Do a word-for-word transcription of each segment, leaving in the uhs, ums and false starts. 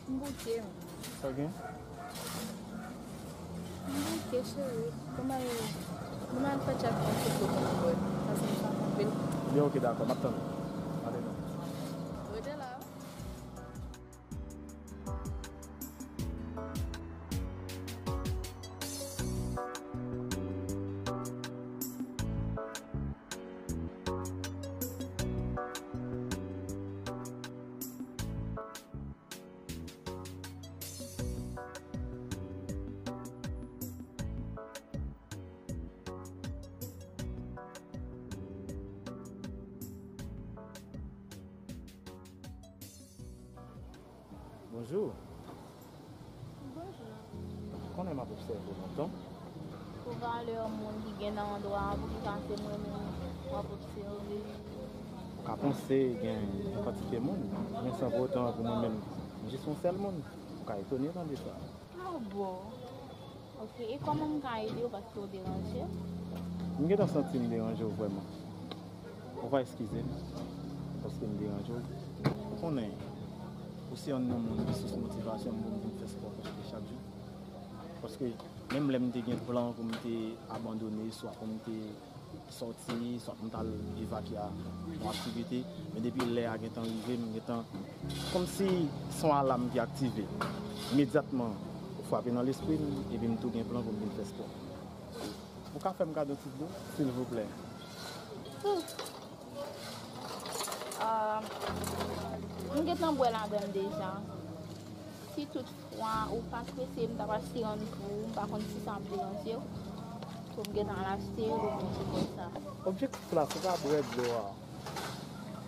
M bouke. Sa w gen? M bouke, cheri. Kòman e? Mwen al fè tchèk yon ti kou pou mwen. Pase m santi anpil. Byen, ok, dakò, m ap tann ou. Ale non. Rete la. Bonjou. Bonjou. Ou konnen m ap obsève w lontan. Pou valè moun ki gen nan andwa a, poukisa se mwen menm w ap obsève? Ou ka panse gen yon kantite moun, men san pou otan pou mwen menm, m jis yon sèl moun. Ou ka etone tande sa. Ah bon? Ok, e kòman m ka ede w paske w deranje? M gentan santi m deranje w vrèman. Ou va eskize m paske m deranje w. Ou konnen, ou se yonn nan moun ki sous motivasyon m pou m vin fè spò prèske chak jou. Paske menm lè m te gen plan pou m te abandone, swa pou m te sòti, swa pou m t al evakye a yon aktivite, men depi lè a gentan rive, m gentan kòmsi se yon alam ki aktive. Imedyatman, ou frape nan lespri m, epi m tou gen plan pou m vin fè spò. Ou ka fè m kado ti dlo, silvouplè? Hmm. Ah, m gentan bwè ladan l deja. Si toutfwa ou pa t prese, m t ap achte yonn pou ou. M pa konn si sa ap deranje w. Pou m gentan al achte l oubyen se konsa. Objektif la, se pa bwè dlo a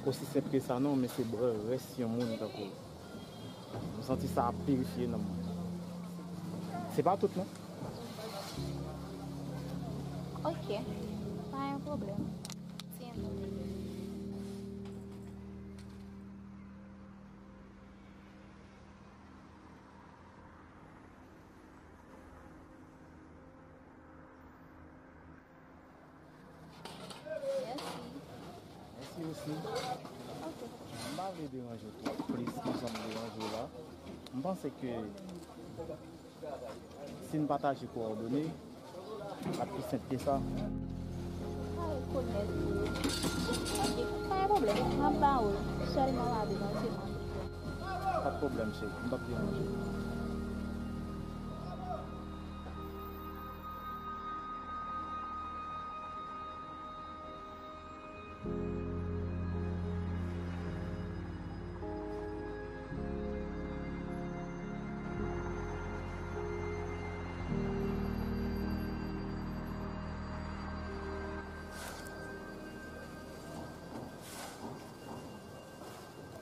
osi senp ke sa non, men se bwè rès yon moun tankou w. M santi sa ap pirifye nanm mwen. Se pa tout non. Ok, pa yon pwoblèm. Tiens. Mèsi. Mèsi osi. Ok. M pa vle deranje w twòp plis ke jan m deranje w la. M panse ke si n pataje kowòdone, l ap pi senp ke sa. Pa rekonèt ou. Ok, pa gen pwoblèm. M ap ba ou l. Sèlman pa deranje mwen. Pa t pwoblèm, cheri. M p ap deranje w.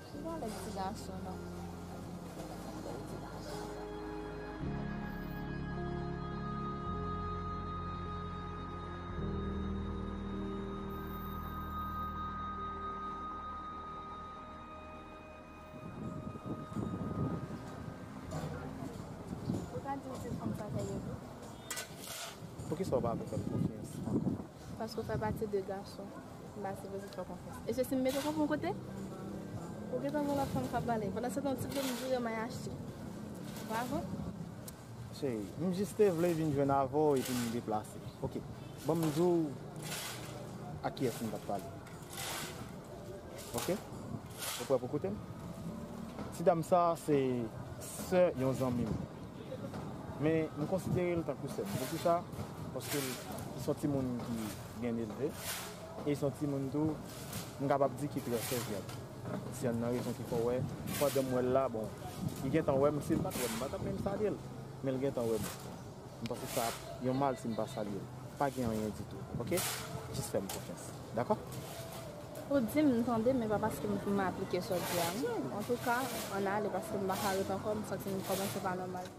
Se pa lè ti gason non. Ou ka di m se fanm sa fè yo tou? Poukisa w pa vle fè m konfyans ankò? Paske w fè pati de gason m pa sipoze fè konfyans. E se si m mete kò m yon kote, ou gentan gen lòt fanm k ap pale. Pandan se tan, ti dlo m dure m al achte. Bravo. Cheri, m jis te vle vin jwenn avè w epi m deplase. Ok, ban m di w ak kiyès m t ap pale. Ok? Ou prè pou koute m? Ti dam sa a se sè yon zanmi m. Men m konsidere l tankou sè m. Poukisa? Paske l se yon timoun ki byen elve. E l se yon timoun tou, m kapab di ki trè sèvyab. Se yonn nan rezon ki fè w wè, pandan m wè l la, bon, li gentan wè m, si l pa t wè m, m pa t ap menm salye l. Men l gentan wè m. M panse sa ap yon mal si m pa salye l. Pa gen anyen ditou, ok? Jis fè m konfyans, dakò? Ou di m, m tande, men pa paske m, m aplike sa w di a, non. Antouka, ann ale, paske m pa ka ret ankò, m santi m kòmanse pa nòmal.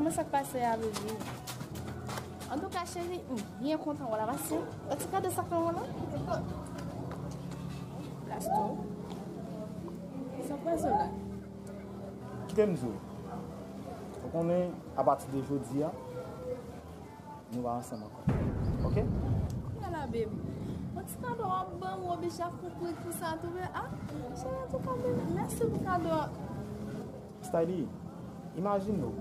Sa k pase a, bebe? Antouka, cheri, m byen kontan wè w la, pase. Yon ti kado sa k nan men w la? Blasto. Sa k pase w la? Kite m di w. Ou konnen, apati de jodi a, nou pa ansanm ankò. Oke? Kounye a la, baby. Yon ti kado w ap ban m, w oblije ap kouri pou sa tou, baby. Ah, cheri, antouka, baby, mèsi pou kado a. Stylie, imajine w,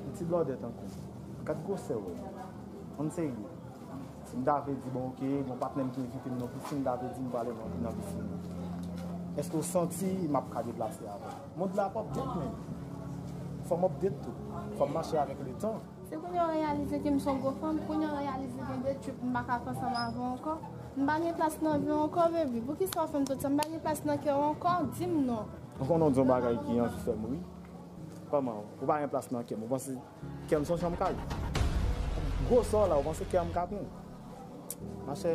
yon ti blòdè tankou w. Gad gwosè w. Ann serye. Si m ta vle di, bon, oke, gon patnè m ki envite m nan pisin, m ta vle di m prale nan, nan pisin nan. Èske w santi m ap ka deplase avè w? Mond la ap update, men. Fò m update tou. Fò m mache avèk letan. Se kounye a w reyalize ke m se yon gwo fanm, kounye a w reyalize gen de trip m pa ka fè ansanm avè w ankò. M pa gen plas nan vi w ankò, baby. Poukisa w fè m tout sa? M pa gen plas nan kè w ankò? Di m non. Ou konnen w di yon bagay ki anvi fè m ri. Kòman? Ou pa gen plas nan kè m. Ou panse kè m se yon chanm kay? Gwosè w la, ou panse kè m ka pran? Machè,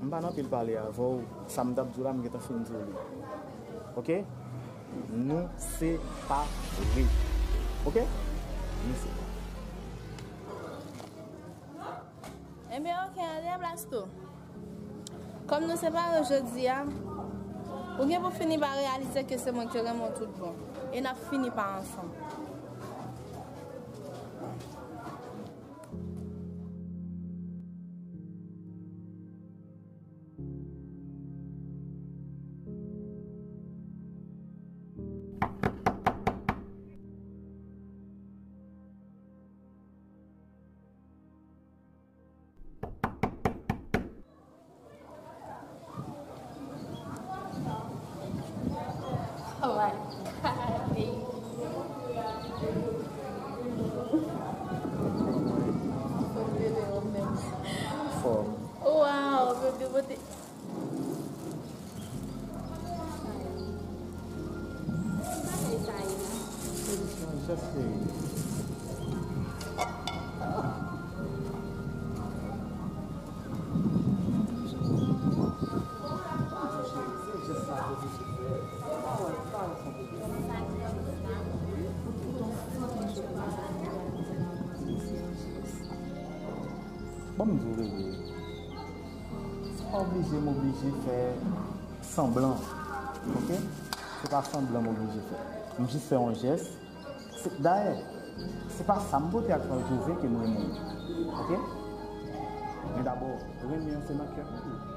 m pa nan anpil pale avè w. Sa m t ap di w la, m gentan fin di w li. Oke? Nou separe. Oke? Nou separe. Enben, oke, ale, Blasto. Kòm nou separe jodi a, ou gen pou fini pa reyalize ke se mwen ki te renmen w tout bon. E n ap fini pa ansanm. Oh my God, baby. Fò bebe, oh, men. Fò. Wow, bebe, bote. Bon, m di w verite. Se pa oblije m oblije fè sanblan, oke? Se pa sanblan m oblije fè. M jis fè yon jès. Se, dayè, se pa sa m pote ak sa w pwouve ke m renmen w, oke? Men dabò, renmen an se nan kè w li ye.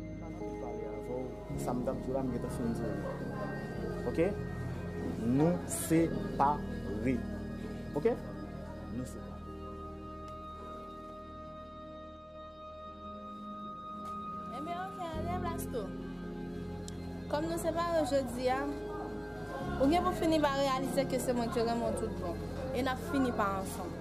M pa nan anpil pale avè w. Sa m t ap di w la, m gentan fin di w li. Oke? Nou separe. Oke? Nou separe. Enben, oke, ale, Blasto. Kòm nou separe jodi a, ou gen pou fini pa reyalize ke se mwen ki te renmen w tout bon. E n ap fini pa ansanm.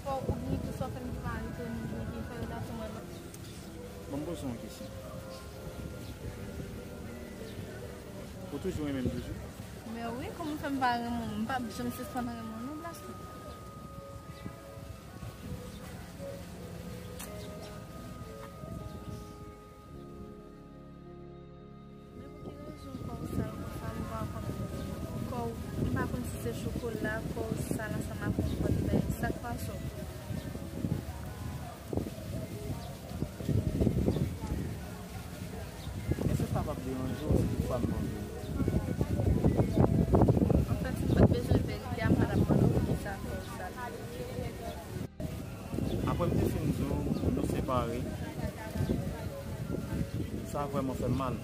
Fò w oubli tout sa w fè m ki pa retounen, ki fè relasyon mwen. Bon, m poze w yon kesyon. Ou toujou renmen m toujou? Men wi, kòman w fè m pa renmen w? M p ap janm sispann renmen w non, Blasco. Men pou ki rezon kò w sal konsa, m pa konn. Kò w, m pa konn si se chokola, kò w sal ansanm ak yon pòt bèy. Sa k pase w? Èske sa p ap deranje w si toutfwa m mande w? Anfèt, si m pa t bezwen verite a, m pa t ap mande w poukisa kò w sal. Apre m te fin di w nou separe, sa vrèman fè m mal.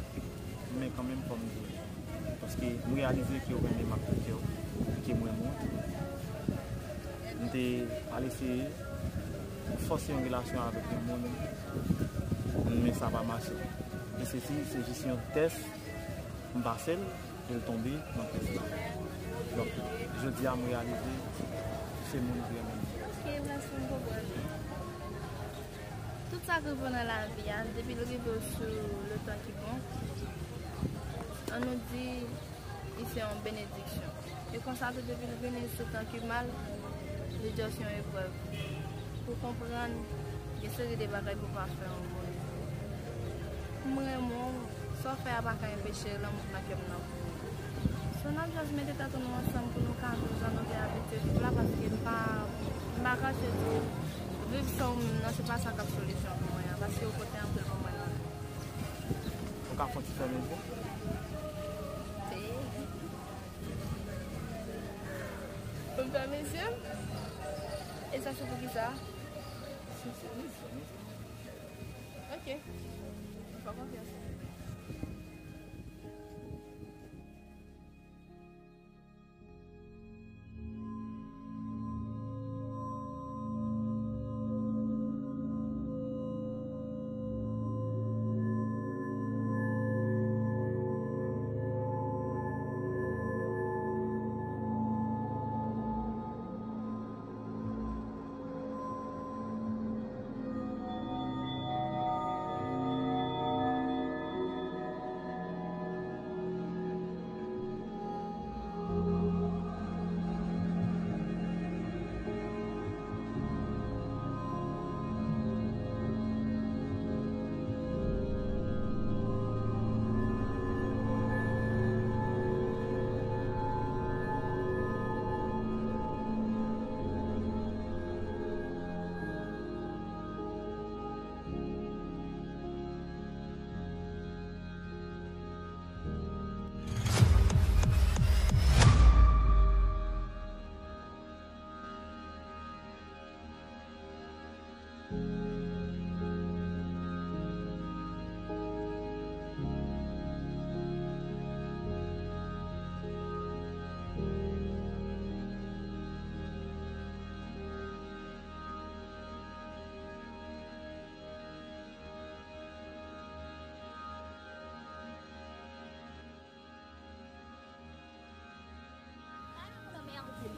Men kanmenm, fò m di w. Paske m reyalize ke w renmen m ak tout kè w, e ke m renmen w tou. M te al eseye fòse yon relasyon avèk yon moun, men sa pa mache. E se, se, se jis yon tès, m pase l, e l tonbe nan tès la. Donk, jodi a, m reyalize se moun ki renmen m. Ok, mèsi, m konprann. Tout sa k rive w nan lavi a, depi l rive w sou le tan ki bon, ann nou di, li se yon benediksyon. E konsa tou, depi l vini sou tan ki mal, li just yon eprèv. Pou konprann, gen seri de bagay pou pa fè yon moun. M renmen w, sa w fè a pa ka enpeche lanmou k nan kè m nan pou ou. So, n ap just mete tèt nou ansanm pou nou ka viv jan nou te abitye viv la, paske m pa, m pa kache di w, viv san ou menm nan, se pa sa k ap solisyon pou mwen an, paske ou pote anpil pou mwen nan vi. Ou ka fè yon ti fèmen je? Pou m fèmen je m? E sa se poukisa? Ok. Mwen fè konfyans.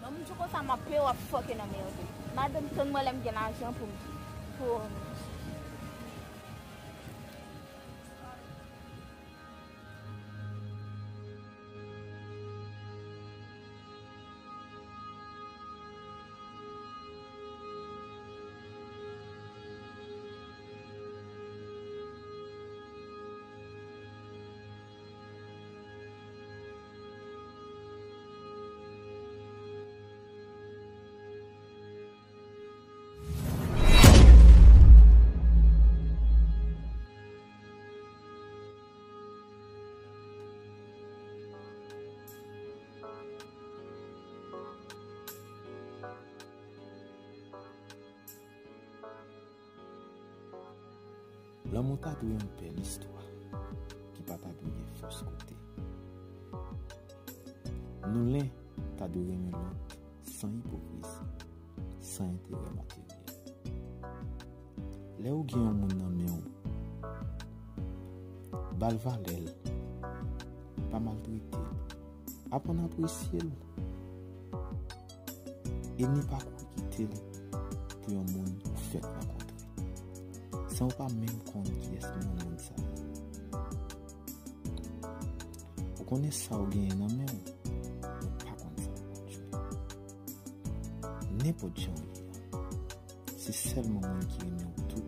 Madanm Djouko sa m ap peye w ap fucking anmerde. Madanm tann mwen lè m gen lajan pou m, pou Lanmou ta dwe yon bèl istwa ki pa ta dwe gen fos kote. Nou len ta dwe renmen lòt san ipokrizi, san enterè materyèl. Lè ou gen yon moun nan men w, ba l valè l, pa maltrete l, aprann apresye l, e ni pa kouri kite l. yon moun ou fèk rankontre, san ou pa menm konn kiyès ki yon moun sa. Ou konnen sa ou genyen nan men w, ou pa konn sa w ap jwe. Nenpòt jan w ye a, se sèlman moun ki renmen w tou